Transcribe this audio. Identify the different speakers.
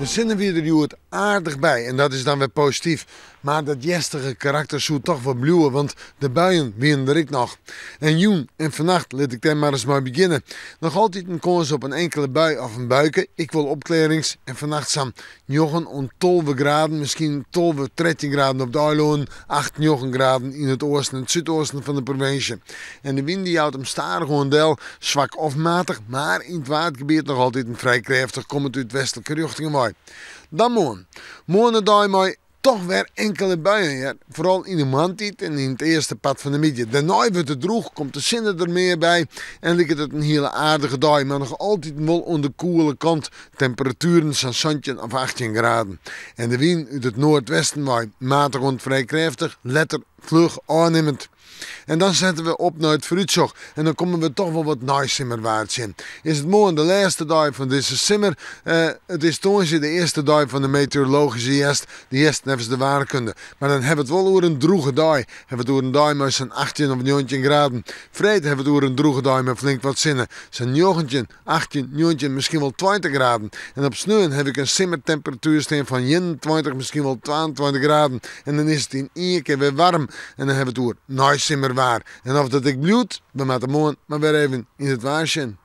Speaker 1: De sinne wie der hjoed aardich by en dat is dan wer posityf. Mar dat hjerstige karakter soe toch wol bliuwe, want de buien wienen der ek noch. En jûn en fannacht lit ik dêr mar ris mei begjinne. Noch altyd in kâns op in inkele bui of in buike, ek wol opklearrings en fannacht sa'n njoggen oant 12 graden, miskien 12, 13 graden op de eilannen, 8, 9 graden yn it oasten en it súdoasten fan de provinsje. En de wyn dy jout him stadichoan del, swak of matich, mar yn it Waadgebiet noch altyd frij krêftich kommend út westlike rjochtingen wei. Dan moarn. Moarn in dei mei toch wer inkele buien, hear. Foaral yn de moarntiid en yn it earste part fan de middei. Dêrnei wurdt it drûch, komt de sinne der mear by en liket it in hiele aardige dei, mar noch altyd wol oan de koele kant. Temperatueren sa'n 17 of 18 graden. En de wyn út it noardwesten wei, matich oant frij krêftich, letter fluch ôfnimmend. En dan sette we op nei it foarútsjoch en dan komme we toch wol wat neisimmerwaar tsjin. Is it moarn de lêste dei fan dizze simmer? Eh, it is tongersdei de earste dei fan de meteorologyske hjerst, de hjerst neffens de waarkunde. Mar dan hawwe we it wol oer in drûge dei. Hawwe we it oer in dei mei sa'n 18 of 19 graden. Freed hawwe we it oer in drûge dei mei flink wat sinne, sa'n 19, 18, 19, miskien wol 20 graden. En op sneon haw ik in simmertemperatuer stean fan 21, miskien wol 22 graden. En dan is it yn ien kear wer waarm. En dan hawwe we it oer neisimmerwaar. En oft dat ek bliuwt, we moatte moarn mar wer even yn it waar sjen.